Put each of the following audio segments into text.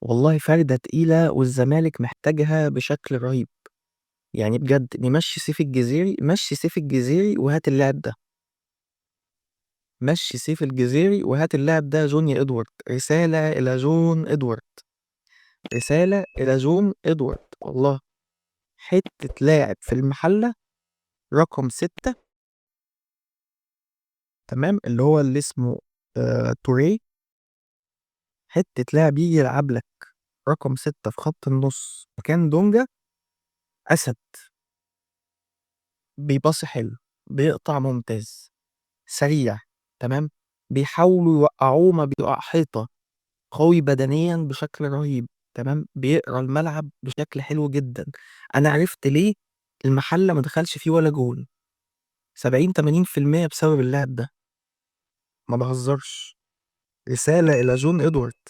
والله فردة تقيلة والزمالك محتاجها بشكل رهيب. يعني بجد نمشي سيف الجزيري، مشي سيف الجزيري وهات اللاعب ده. مشي سيف الجزيري وهات اللاعب ده جوني إدوارد. رسالة إلى جون إدوارد، رسالة إلى جون إدوارد. والله حتة لاعب في المحلة رقم 6، تمام، اللي هو اللي اسمه توريه. حتة لاعب يجي يلعب لك رقم 6 في خط النص مكان دونجا. أسد، بيباصي حلو، بيقطع ممتاز، سريع، تمام، بيحاولوا يوقعوه ما بيقع حيطة، قوي بدنيا بشكل رهيب، تمام، بيقرا الملعب بشكل حلو جدا. أنا عرفت ليه المحلة ما دخلش فيه ولا جول، 70-80% بسبب اللاعب ده، ما بهزرش. رسالة إلى جون إدوارد،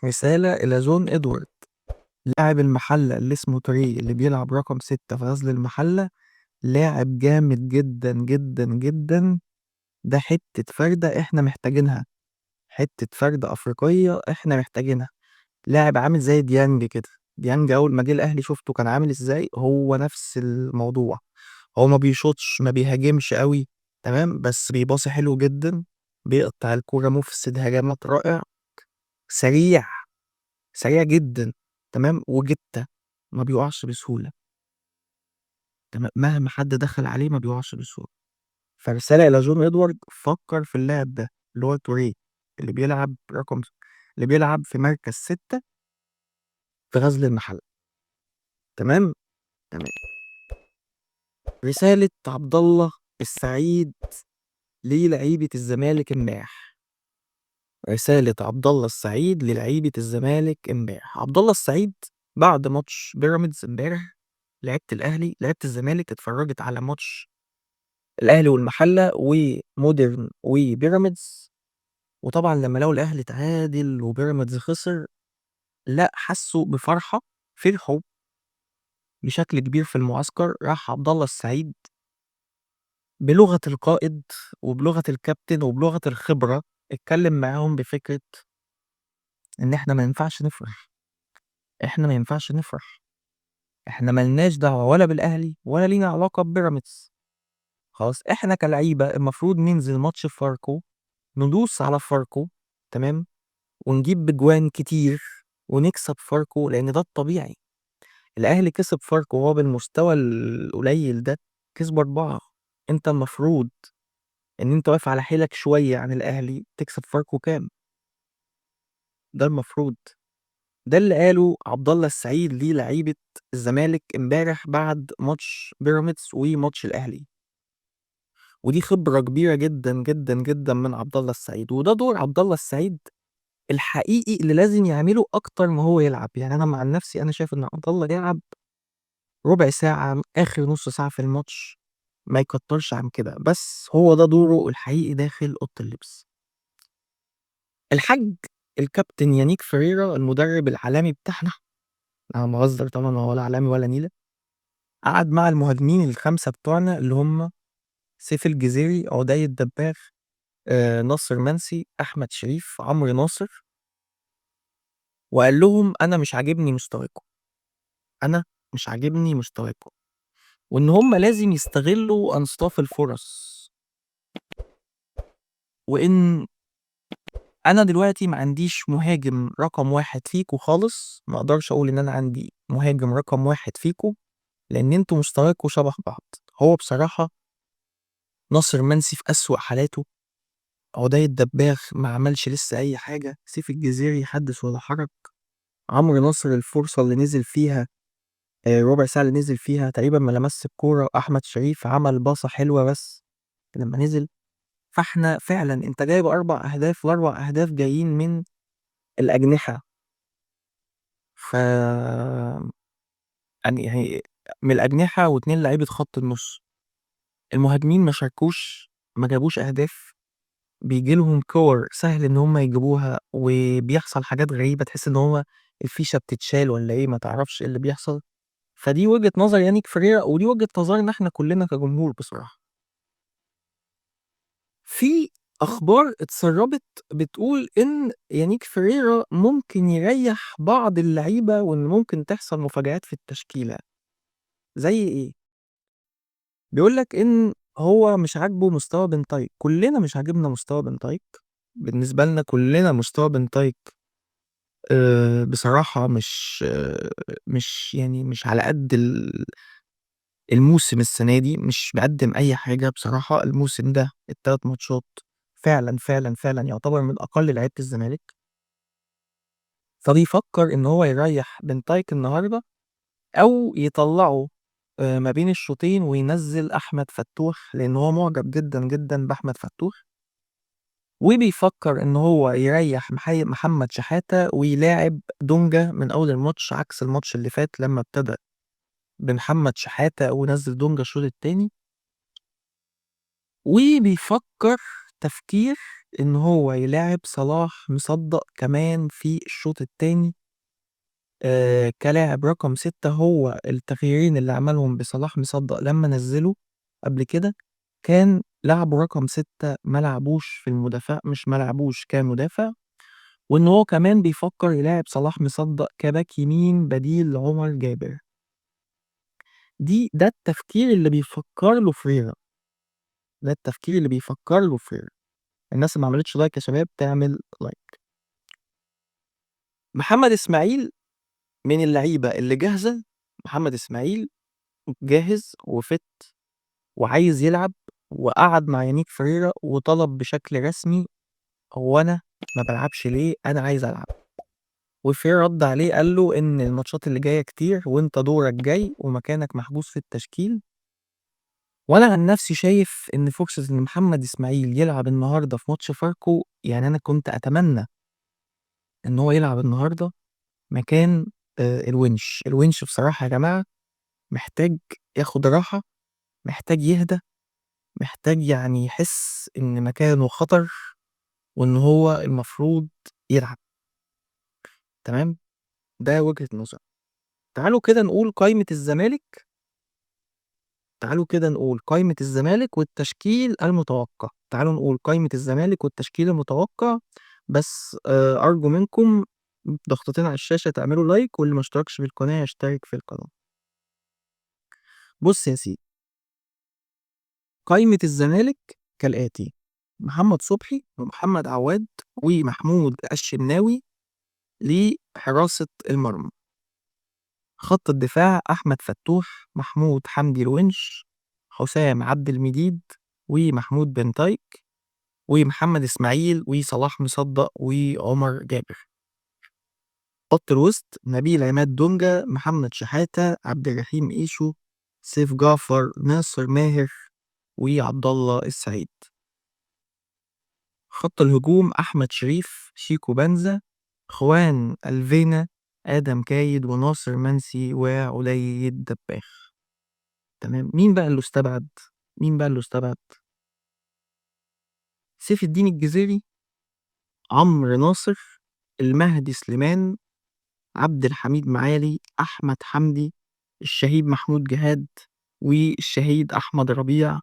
رسالة إلى جون إدوارد، لاعب المحلة اللي اسمه توريه اللي بيلعب رقم 6 في غزل المحلة، لاعب جامد جدا جدا جدا. ده حتة فردة احنا محتاجينها، حتة فردة أفريقية احنا محتاجينها. لاعب عامل زي ديانج كده، ديانج أول ما جه الأهلي شفته كان عامل إزاي، هو نفس الموضوع. هو ما بيشوطش، ما بيهاجمش قوي، تمام، بس بيباصي حلو جدا، بيقطع الكورة، مفسد هجمات رائع، سريع، سريع جدا، تمام، وجتة ما بيقعش بسهولة، تمام، مهما حد دخل عليه ما بيقعش بسهولة. فرسالة إلى جون إدوارد، فكر في اللاعب ده اللي هو توريه، اللي بيلعب رقم اللي بيلعب في مركز 6 في غزل المحلة. تمام؟ تمام. رسالة عبد الله السعيد للعيبة الزمالك امبارح. رسالة عبد الله السعيد للعيبة الزمالك امبارح. عبد الله السعيد بعد ماتش بيراميدز امبارح، لعيبة الأهلي، لعيبة الزمالك اتفرجت على ماتش الأهلي والمحلة ومودرن وبيراميدز، وطبعا لما لقوا الأهلي تعادل وبيراميدز خسر، لا حسوا بفرحة، فرحوا بشكل كبير في المعسكر. راح عبد الله السعيد بلغة القائد وبلغة الكابتن وبلغة الخبرة اتكلم معاهم بفكرة إن إحنا ما ينفعش نفرح، إحنا ما ينفعش نفرح، إحنا ملناش دعوة ولا بالأهلي ولا لينا علاقة ببيراميدز، خلاص إحنا كلعيبة المفروض ننزل ماتش فاركو، ندوس على فاركو، تمام، ونجيب بجوان كتير ونكسب فاركو، لأن ده الطبيعي. الأهلي كسب فاركو وهو بالمستوى القليل ده، كسب 4. أنت المفروض إن أنت واقف على حيلك شوية عن الأهلي، تكسب فاركو كام؟ ده المفروض. ده اللي قاله عبد الله السعيد للعيبة الزمالك امبارح بعد ماتش بيراميدز وماتش الأهلي. ودي خبرة كبيرة جدا جدا جدا من عبد الله السعيد، وده دور عبد الله السعيد الحقيقي اللي لازم يعمله أكتر ما هو يلعب. أنا مع نفسي أنا شايف إن عبد الله يلعب ربع ساعة، آخر نص ساعة في الماتش، ما يكترش عن كده، بس هو ده دوره الحقيقي داخل أوضة اللبس. الحاج الكابتن يانيك فريرا المدرب العالمي بتاعنا، أنا بهزر طبعا، هو ولا عالمي ولا نيلة، قعد مع المهاجمين ال5 بتوعنا اللي هم سيف الجزيري، عدي الدباغ، ناصر منسي، أحمد شريف، عمرو ناصر، وقال لهم أنا مش عاجبني مستواكم، أنا مش عاجبني مستواكم، وإن هم لازم يستغلوا أنصاف الفرص، وإن أنا دلوقتي ما عنديش مهاجم رقم 1 فيكو خالص، ما أقدرش أقول إن أنا عندي مهاجم رقم 1 فيكو، لأن أنتوا مستواكوا شبه بعض. هو بصراحة ناصر منسي في أسوأ حالاته، عدي الدباغ ما عملش لسه أي حاجة، سيف الجزيري حدث ولا حرج، عمرو ناصر الفرصة اللي نزل فيها، ربع ساعة اللي نزل فيها تقريبا ما لمس الكورة، أحمد شريف عمل باصة حلوة بس لما نزل. فاحنا فعلا انت جايب 4 أهداف، وأربع أهداف جايين من الأجنحة، ف يعني هي من الأجنحة واتنين لعيبة خط النص. المهاجمين ما شاركوش، ما جابوش أهداف، بيجي لهم كور سهل إن هم يجيبوها، وبيحصل حاجات غريبة تحس إن هو الفيشة بتتشال ولا إيه، ما تعرفش إيه اللي بيحصل. فدي وجهة نظر يانيك فريرا، ودي وجهة نظرنا إحنا كلنا كجمهور بصراحة. في أخبار اتسربت بتقول إن يانيك فيريرا ممكن يريّح بعض اللعيبة وإن ممكن تحصل مفاجآت في التشكيلة. زي إيه؟ بيقول لك إن هو مش عاجبه مستوى بنتايك، كلنا مش عاجبنا مستوى بنتايك، بالنسبة لنا كلنا مستوى بنتايك بصراحة مش يعني مش على قد الموسم السنة دي، مش مقدّم أي حاجة بصراحة الموسم ده ال3 ماتشات فعلًا، فعلًا، فعلًا يعتبر من أقل لعيبة الزمالك. فبيفكّر إن هو يريّح بنتايك النهارده أو يطلّعه ما بين الشوطين وينزّل أحمد فتوح، لإن هو معجب جدًا، جدًا بأحمد فتوح. وبيفكّر إن هو يريّح محمد شحاتة ويلاعب دونجا من أول الماتش عكس الماتش اللي فات لمّا ابتدى بمحمد شحاتة ونزّل دونجا الشوط التاني. وبيفكّر تفكير إن هو يلاعب صلاح مصدق كمان في الشوط التاني كلاعب رقم 6. هو التغييرين اللي عملهم بصلاح مصدق لمّا نزّله قبل كده، كان لعبه رقم 6 ما لعبوش في المدافع مش ما لعبوش كمدافع، وإن هو كمان بيفكّر يلاعب صلاح مصدق كباك يمين بديل لعمر جابر. ده التفكير اللي بيفكّر له فيريرا. ده التفكير اللي بيفكّر له فيريرا. الناس اللي ما عملتش like يا شباب تعمل like. محمد إسماعيل من اللعيبة اللي جاهزة، محمد إسماعيل جاهز وfit وعايز يلعب وقعد مع يانيك فيريرا وطلب بشكل رسمي هو أنا ما بالعبش ليه؟ أنا عايز ألعب. وفيريرا رد عليه قال له إن الماتشات اللي جاية كتير وأنت دورك جاي ومكانك محجوز في التشكيل. وأنا عن نفسي شايف إن فرصة إن محمد إسماعيل يلعب النهارده في ماتش فاركو، يعني أنا كنت أتمنى إن هو يلعب النهارده مكان الونش. الونش بصراحة يا جماعة محتاج ياخد راحة، محتاج يهدى، محتاج يعني يحس إن مكانه خطر وإن هو المفروض يلعب. تمام؟ ده وجهة نظري. تعالوا كده نقول قايمة الزمالك. تعالوا كده نقول قايمة الزمالك والتشكيل المتوقع. تعالوا نقول قايمة الزمالك والتشكيل المتوقع، بس أرجو منكم ضغطتين على الشاشة تعملوا لايك، واللي ما اشتركش في القناة يشترك في القناة. بص يا سيدي، قايمة الزمالك كالآتي: محمد صبحي ومحمد عواد ومحمود الشناوي لحراسة المرمى. خط الدفاع أحمد فتوح، محمود حمدي الونش، حسام عبد المجيد ومحمود بنتايك ومحمد إسماعيل وصلاح مصدق وعمر جابر. خط الوسط نبيل عماد دونجا، محمد شحاتة، عبد الرحيم إيشو، سيف جعفر، ناصر ماهر وعبد الله السعيد. خط الهجوم أحمد شريف، شيكو بنزا، خوان ألفينا، آدم كايد وناصر منسي وعلي الدباخ. تمام. مين بقى اللي استبعد؟ مين بقى اللي استبعد؟ سيف الدين الجزيري، عمرو ناصر، المهدي سليمان، عبد الحميد معالي، أحمد حمدي، الشهيد محمود جهاد، والشهيد أحمد ربيع.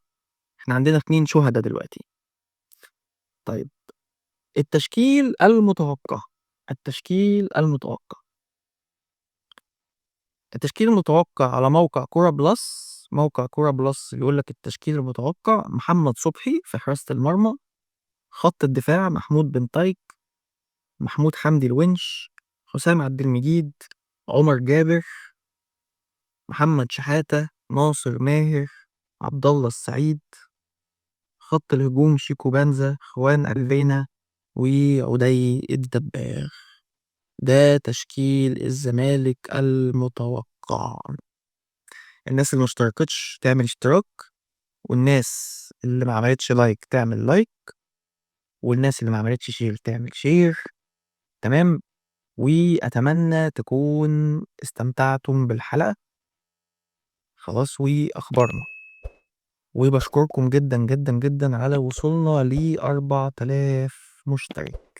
احنا عندنا 2 شهداء دلوقتي. طيب التشكيل المتوقع، التشكيل المتوقع، التشكيل المتوقع على موقع كورة بلس. موقع كورة بلس بيقول لك التشكيل المتوقع: محمد صبحي في حراسة المرمى، خط الدفاع محمود بنتايك، محمود حمدي الونش، حسام عبد المجيد، عمر جابر، محمد شحاتة، ناصر ماهر، عبد الله السعيد. خط الهجوم شيكو بنزا، خوان ألفينا، وعدي الدباغ. ده تشكيل الزمالك المتوقع. الناس اللي ما اشتركتش تعمل اشتراك، والناس اللي ما عملتش like تعمل like، والناس اللي ما عملتش share تعمل share. تمام. وأتمنى تكون استمتعتم بالحلقة. خلاص، وأخبارنا. وبشكركم جدا جدا جدا على وصولنا ل 4000 مشترك.